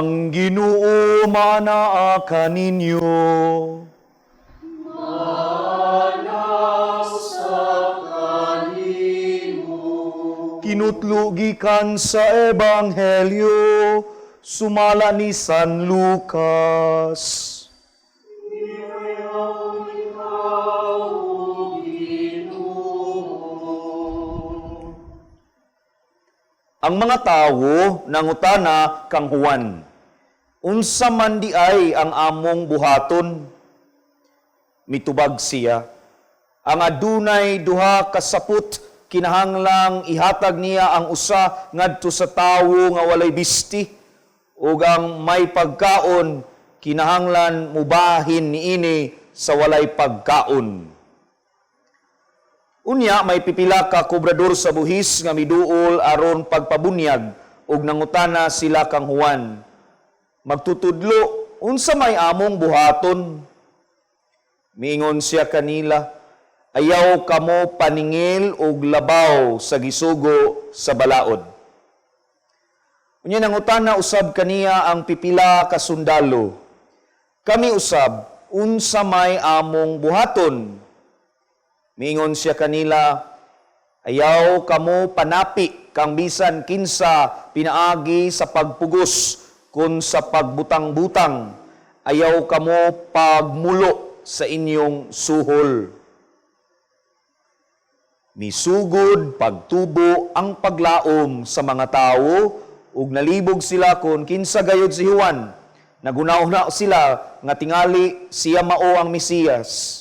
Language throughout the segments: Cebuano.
Ang Ginoo maanaa kaninyo. Maanaa sa kanimo. Kinutlo gikan sa Ebanghelyo sumala ni San Lucas. Dayaon ikaw, O Ginoo. Ang mga tawo nangutana kang Juan, "Unsa man diay ang among buhaton?" Mitubag siya, "Ang adunay duha ka saput, kinahanglang ihatag niya ang usa ngadto sa tawo nga walay bisti, ug ang may pagkaon kinahanglan mubahin niini sa walay pagkaon." Unya may pipila ka kobrador sa buhis nga miduol aron pagpabunyag ug nangutana sila kang Juan, "Magtutudlo, unsa may among buhaton?" Miingon siya kanila, "Ayaw kamo paningil og labaw sa gisugo sa balaod." Unya nangutana usab kaniya ang pipila ka sundalo, "Kami usab, unsa may among buhaton?" Miingon siya kanila, "Ayaw kamo panapi kang bisan kinsa pinaagi sa pagpugos kon sa pagbutang-butang. Ayaw kamo pagmulo sa inyong suhol." Misugod pagtubo ang paglaom sa mga tawo ug nalibog sila kon kinsa gayud si Juan. Naghuna-huna sila nga tingali siya mao ang Mesiyas.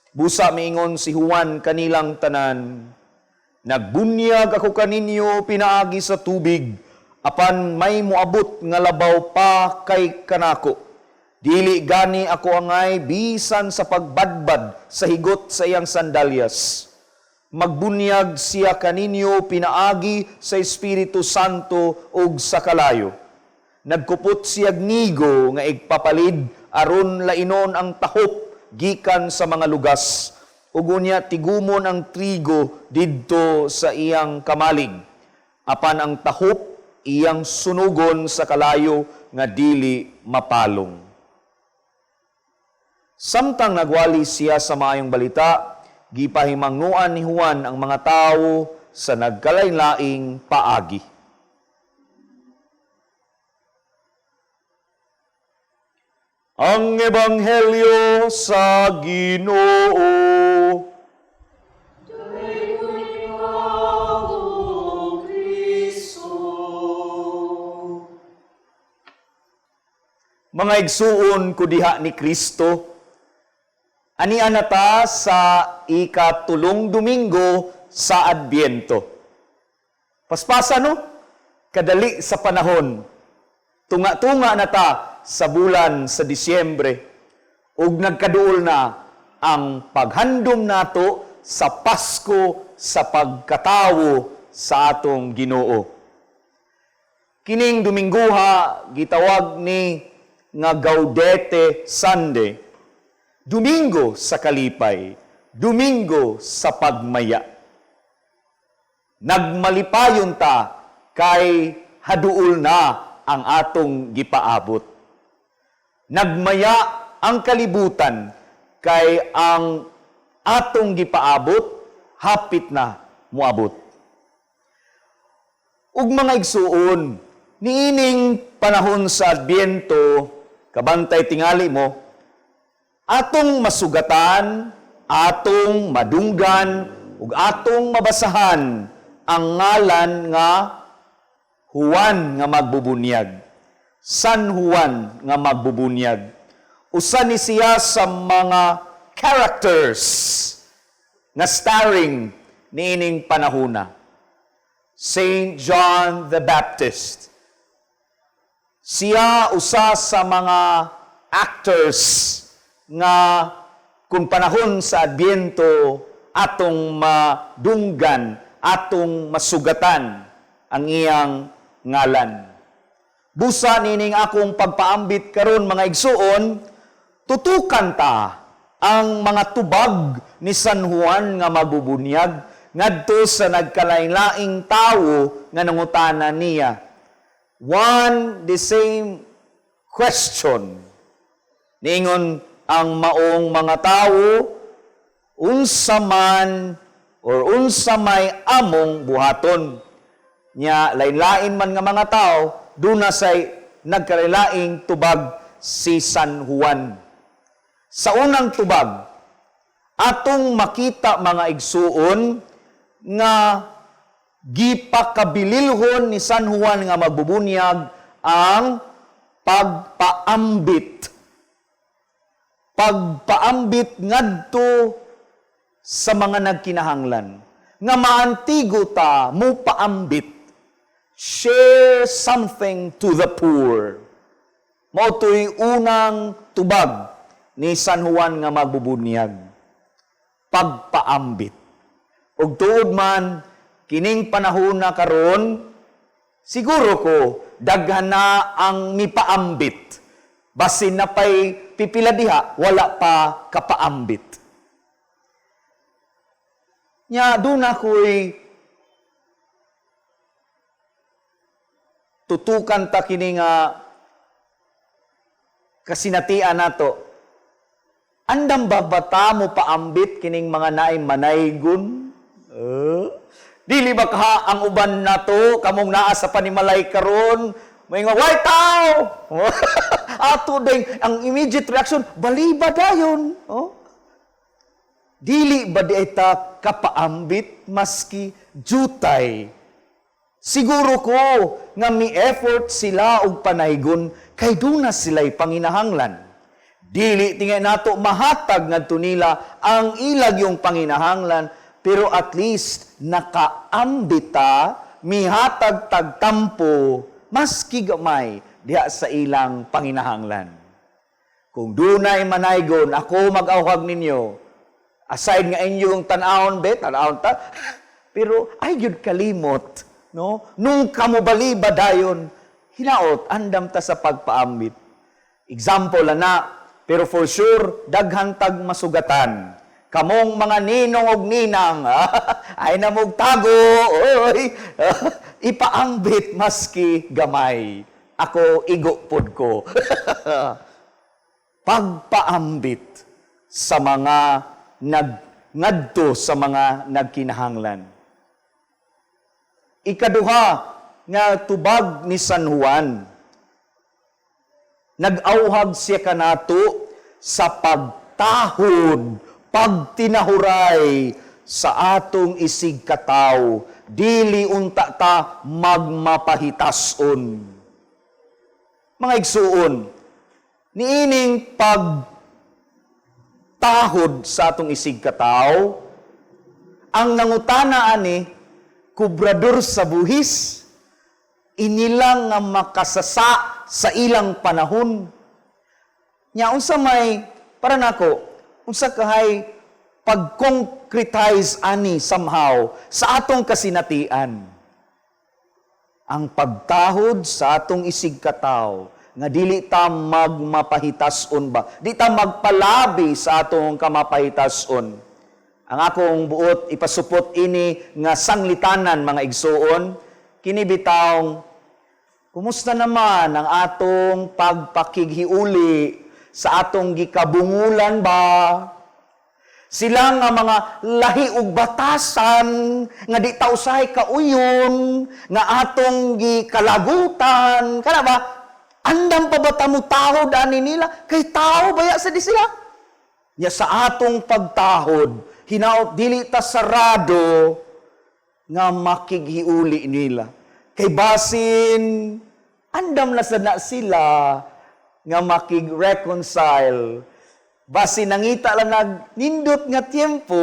Busa miingon si Juan kanilang tanan, "Nagbunyag ako kaninyo pinaagi sa tubig, apan may moabot nga labaw pa kay kanako. Dili gani ako angay bisan sa pagbadbad sa higot sa iyang sandalyas. Magbunyag siya kaninyo pinaagi sa Espiritu Santo ug sa kalayo. Nagkupot siyag nigo nga igpapalid aron lainon ang tahop gikan sa mga lugas ug unya tigumon ang trigo didto sa iyang kamalig. Apan ang tahop iyang sunugon sa kalayo nga dili mapalong." Samtang nagwali siya sa maayong balita, gipahimangnuan ni Juan ang mga tawo sa nagkalain-laing paagi. Ang Ebanghelyo sa Ginoo. Dayaon ikaw, O Kristo. Mga igsuon ko diha ni Kristo, ania na ta sa ikatulong Domingo sa Adbyento. Paspasa, no? Kadali sa panahon. Tunga-tunga na ta sa bulan sa Disyembre ug nagkaduol na ang paghandom nato sa Pasko sa pagkatawo sa atong Ginoo. Kining Domingguha gitawag ni nga Gaudete Sunday. Domingo sa kalipay, Domingo sa pagmaya. Nagmalipayon ta kay haduol na ang atong gipaabot. Nagmaya ang kalibutan kay ang atong gipaabot hapit na moabot. Ug mga igsuon, niining panahon sa Adbyento, kabantay tingali mo, atong masugatan, atong madunggan, ug atong mabasahan ang ngalan nga Juan nga magbubunyag. San Juan nga magbubunyag. Usa ni siya sa mga characters nga starring niining panahona. Saint John the Baptist. Siya usa sa mga actors nga kung panahon sa Adbyento atong madunggan, atong masugatan ang iyang ngalan. Busa nining akong pagpaambit karon, mga igsuon, tutukan ta ang mga tubag ni San Juan nga magbubunyag ngadto sa nagkalain-laing tawo nga nangutana niya. One the same Question. Ningon ang maong mga tawo, "Unsa man or unsa may among buhaton?" Nya lain-lain man nga mga tao, duna say nagkalaing tubag si San Juan. Sa unang tubag, atong makita, mga igsuon, nga gipakabililhon ni San Juan nga magbubunyag ang pagpaambit. Pagpaambit ngadto sa mga nagkinahanglan. Nga maantigo ta mo paambit. Share something to the poor. Mao to'y unang tubag ni San Juan nga magbubunyag. Pagpaambit. Ug tuod man, kining panahon na karon, siguro ko daghan na ang mipaambit. Basin na pay pipila diha, wala pa kapaambit. Nya duna ko'y tutukan ta kini nga kasinatian nato. Andam ba bata mo paambit kining mga naay manaygon? Eh? Dili ba ka ang uban nato kamong naa sa panimalay karon, moingon, "Way tao!" Ato ding ang immediate reaction, baliba dayon. Oh? Dili ba di ta kapaambit maski jutay? Siguro ko nga mi effort sila og panaygon kay duna sila'y panginahanglan. Dili tingay nato mahatag ngadto nila ang ilag yung panginahanglan, pero at least nakaambita, mihatag tagtampo maski gamay diha sa ilang panginahanglan. Kung dunay manaygon, ako mag-awhag ninyo. Aside nga inyong tan-awon be, tan-awon ta. Pero ay gyud kalimot, no? Nung kamubaliba dayon, hinaot andam ta sa pagpaambit. Example na, pero for sure daghan tag masugatan. Kamong mga ninong og ninang, ay namog tago, oy, ipaambit maski gamay. Ako igo pod ko. Pagpaambit sa mga ngadto sa mga nagkinahanglan. Ikaduha nga tubag ni San Juan, nag-awhag siya kanato sa pagtahod, pagtinahuray sa atong isig kataw, dili unta ta magmapahitason. Mga igsuon, niining pagtahod sa atong isig kataw, ang nangutana ani, kubrador sa buhis, inilang nga makasasa sa ilang panahon. Nya unsa may para nako, unsa kahay pag-concretize ani somehow sa atong kasinatian? Ang pagtahod sa atong isig kataw nga dili ta magmapahitason ba, di ta magpalabi sa atong kamapahitason. Ang akong buot ipasupot ini nga sanglitanan, mga igsuon, kini bitawng kumusta naman ang atong pagpakighiuli sa atong gikabungulan ba? Sila nga mga lahi og batasan nga di ta usahay kauyon nga atong gikalagutan, kana ba? Andam pa ba ta mo tahod ani nila? Kay tao baya sa di sila? Nya sa atong pagtahod, hinaot dili ta sarado nga makighiuli nila. Kay basin andam na sad na sila nga makig-reconcile. Basin nangita lang nag nindot nga tiempo,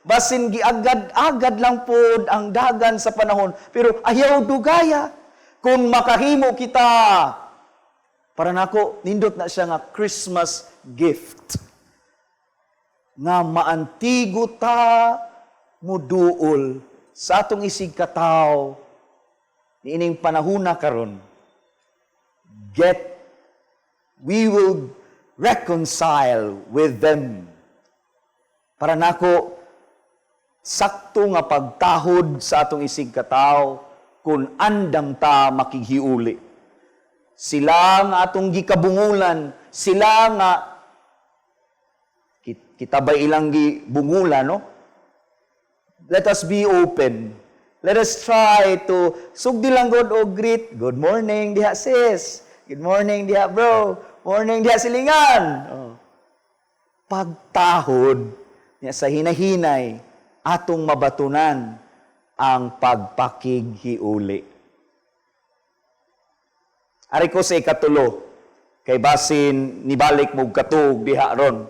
basin giagad-agad lang pod ang dagan sa panahon, pero ayaw dugaya kung makahimo kita. Para nako, nindot na siya nga Christmas gift. Nga maantigo ta muduol sa atong isig kataw niining panahona karon. We will reconcile with them. Para nako, sakto nga pagtahod sa atong isig kataw kung andam ta makighiuli. Sila nga atong gikabungulan, sila nga kita ba ilang gibungulan, no? Let us be open. Let us try to sugdi lang god og greet. "Good morning diha, sis. Good morning diha, bro. Morning diha, silingan." Oh. Pagtahod niya sa hinahinay atong mabatunan ang pagpakighiuli. Ari ko sa ikatulo, kay basin nibalik mo katug diha ron.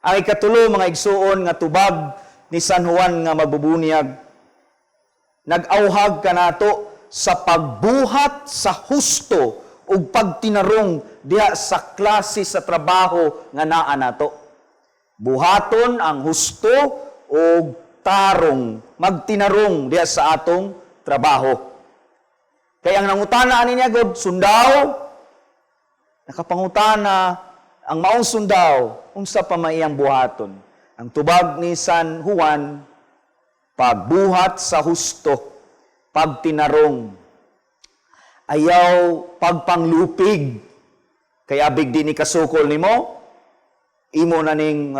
Ang ikatulo, mga igsuon, nga tubag ni San Juan nga Magbubunyag, nag-awhag kanato sa pagbuhat sa husto ug pagtinarong diha sa klase sa trabaho nga naa nato. Buhaton ang husto ug tarong, magtinarong diha sa atong trabaho. Kay ang nangutana ani niya god sundao, nakapangutana ang maong sundao, unsa pa may iyang buhaton? Ang tubag ni San Juan, pagbuhat sa husto, pagtinarong, ayaw pagpanglupig. Kay abig di ni kasukol nimo, imo na ning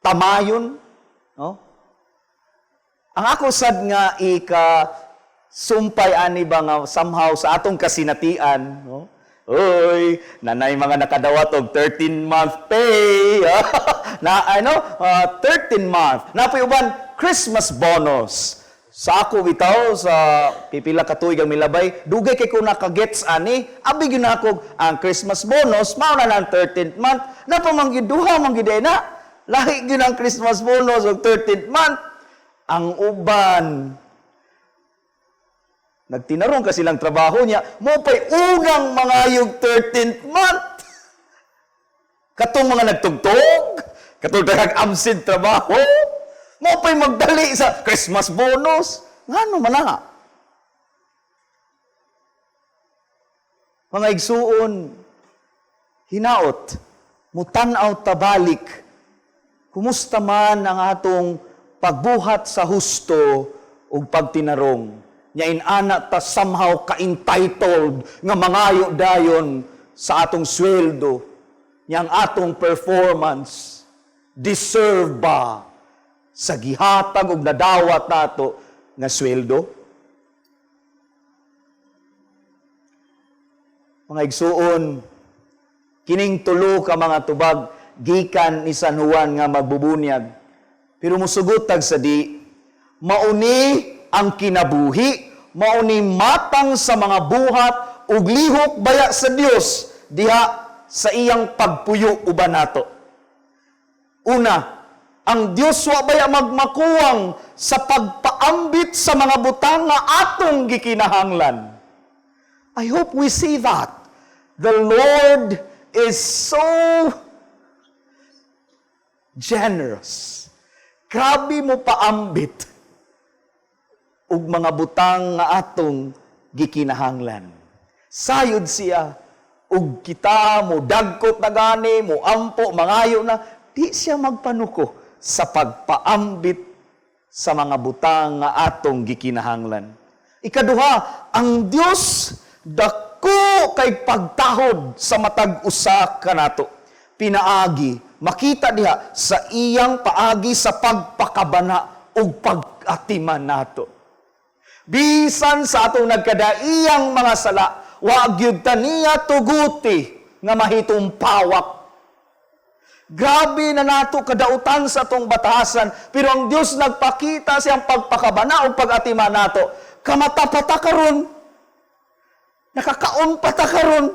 tamayon, no? Ang ako sad nga ika sumpay ani ba nga somehow sa atong kasinatian, no? Uy, nanay mga nakadawat og 13 month pay. Na ano, 13 month. Napoy uban Christmas bonus. Sa ako bitaw, sa pipila ka tuig ang milabay, dugay kay ko nakagets ani, abi gyud nako ang Christmas bonus mao na ng 13th month. Napa man gyud duha man gyud na. Lahi gyud ang Christmas bonus og 13th month. Ang uban nagtinarong ka silang trabaho niya, mo pa'y unang mangayog 13th month. Katong mga nagtugtog, katong daghang absent trabaho, mo pa'y magdali sa Christmas bonus. Ngano man na? Mga igsuon, hinaot, mutan-aw tabalik, kumusta man ang atong pagbuhat sa husto ug pagtinarong. Nya inana ta somehow ka-entitled nga mangayo dayon sa atong sweldo, nya ang atong performance deserve ba sa gihatag og nadawat nato nga sweldo? Mga igsuon, kining tulo ka mga tubag gikan ni San Juan nga Magbubunyag. Pero musugot tag sa di, mauni ang kinabuhi, mauni matang sa mga buhat ug lihok baya sa Dios diha sa iyang pagpuyo uban nato. Una, ang Dios wa baya magmakuwang sa pagpaambit sa mga butang nga atong gikinahanglan. I hope we see that. The Lord is so generous. Grabe mo paambit og mga butang nga atong gikinahanglan. Sayod siya ug kita mo dagkot na gani, mo ampo, mangayo na, di siya magpanuko sa pagpaambit sa mga butang nga atong gikinahanglan. Ikaduha, ang Dios dako kay pagtahod sa matag usa kanato. Pinaagi, makita diha sa iyang paagi sa pagpakabana ug pag-atiman nato. Bisan sa atong nagkadaiyang mga sala, wa gyud ta niya tuguti nga mahitumpawak. Grabe na nato kadautan sa atong batasan, pero ang Dios nagpakita siyang pagpakabana ug pag-atiman nato. Kamata pa ta karon, nakakaon pa ta karon.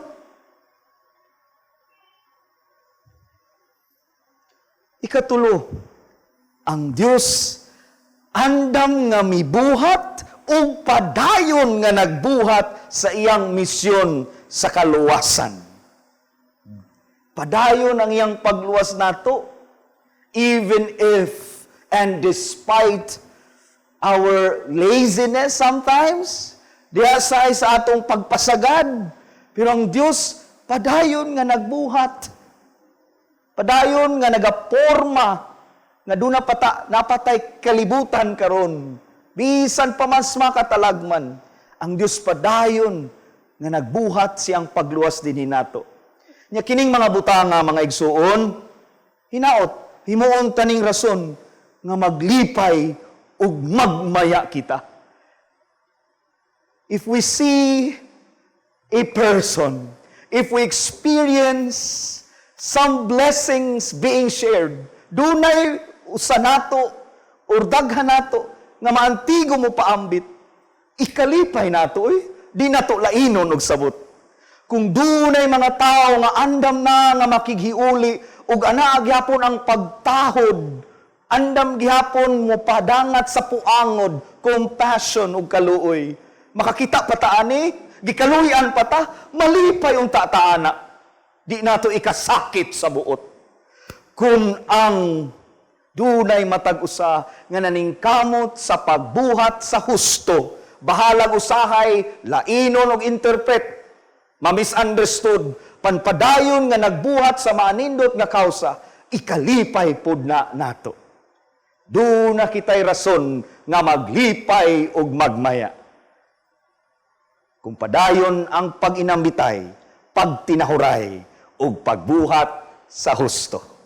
Ikatulo, ang Dios andam nga mibuhat ug padayon nga nagbuhat sa iyang misyon sa kaluwasan. Padayon ang iyang pagluwas nato, even if and despite our laziness sometimes, diha sa atong pagpasagad. Pero ang Dios padayon nga nagbuhat. Padayon nga nagaporma nga duna pata, napatay kalibutan karon. Bisan pa mas makatalagman, ang Dios padayon Nga nagbuhat siyang pagluwas dinhi nato. Nya kining mga butanga, mga igsuon, hinaot himuon taning rason nga maglipay ug magmaya kita. If we see a person, if we experience some blessings being shared, dunay usa nato or daghan nato nga maantigo mo paambit, ikalipay nato oy, di nato lainon og sabot. Kung dunay mga tao nga andam na nga makighiuli ug anaa gyapon ang pagtahod, andam gihapon mo padangat sa puangod, compassion ug kaluoy. Makakita pa ta ani, gikaluyan pa ta, malipay unta ta ana. Di nato ikasakit sa buot. Kung ang dunay matag usa nga naningkamot sa pagbuhat sa husto, bahalag usahay lainon og interpret, ma-misunderstood, panpadayon nga nagbuhat sa maanindot nga kausa, ikalipay pud na nato. Duna kitay rason nga maglipay ug magmaya. Kung padayon ang pag-inambitay, pagtinahuray, ug pagbuhat sa husto.